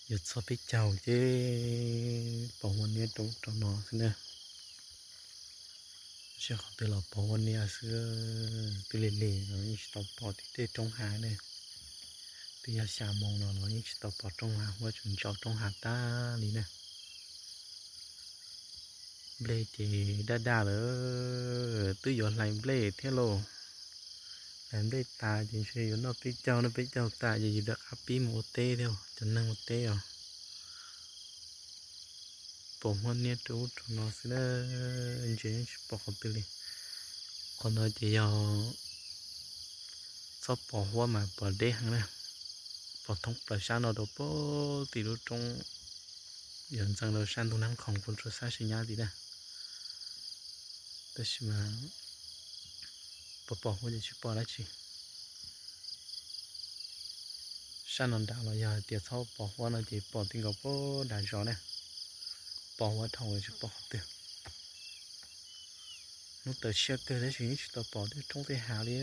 Yuav txog peb caug ces pos huab niab rau ub rau no xwb na. Tsis qhov twg los pos huab niab xwb, twb lig lig los yeej tsis tau pom tej roob hav ne. Twb yog xya moos no los yeej tsis tau pom roob hav, huab tseem ntsaum roob hav tag li na. Nplej ces daj daj lawm, twb yuav hlais nplej thiab lauj. Hlais nplej tas ces ntshe yuav noj peb caug, noj peb caug tas ces yus rov qab pib mus ua teb thiab, cov neeg ua teb os. Pos huab niab rau ub rau no xwb na, ntsia yeej tsis pom qhov twg li. Qhov no ces yog txhob pos huab mas pos deb heev na. Pos thoob plaws sab no rau pem tim lub roob, yuav ntxeev rau sab ntug Nab Khoom puag rau sab Sis Nyab tid na. Tab sis mas pos pos huab ces tsis pom dab tsi. Sab no nram los yog hais tias txhob pos huab no ces pom ti nkaus pem nram zos na. Pos huab dhau tsis pom qhov twg. Hnub tawm siab kawg tab sis yeej tsis tau pom tej roob tej hav li.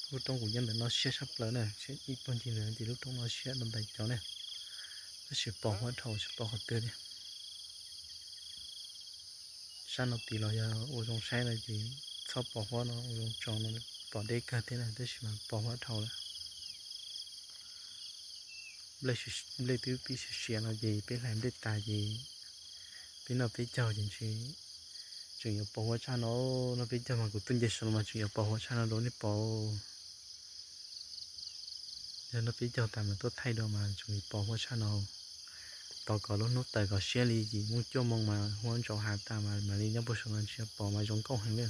Lub roob kuv nyob ntawm no siab tshaj plaws na, ib puag ncig ntawd ces lub roob no siab no ntais cov na. Tab sis pos huab dhau tsis pom qhov twg li. Sab no tid los yog ua zoo saib no ces txhob pos huab no, ua zoo tso no pom deb kawg thiab na, tab sis mas pos huab dhau lawm. Nplej twb pib siav siav no ces peb hlais nplej tas ces peb noj peb caug ces ntshe tseem yuav pos huab tshaj no. Noj peb caug mas kuv tuaj nce saum no mas tseem yuav pos huab tshaj no rau nej pom. Yog noj peb caug tas mas tuaj thaij dua mas tseem yuav pos huab tshaj no. Tos kom lub hnub tawm kom siab li yim moo cuaj moo mas huab ntsaum hav tas mas mam li nyob puag saum no ntshe pom mas zoo nkauj heev li.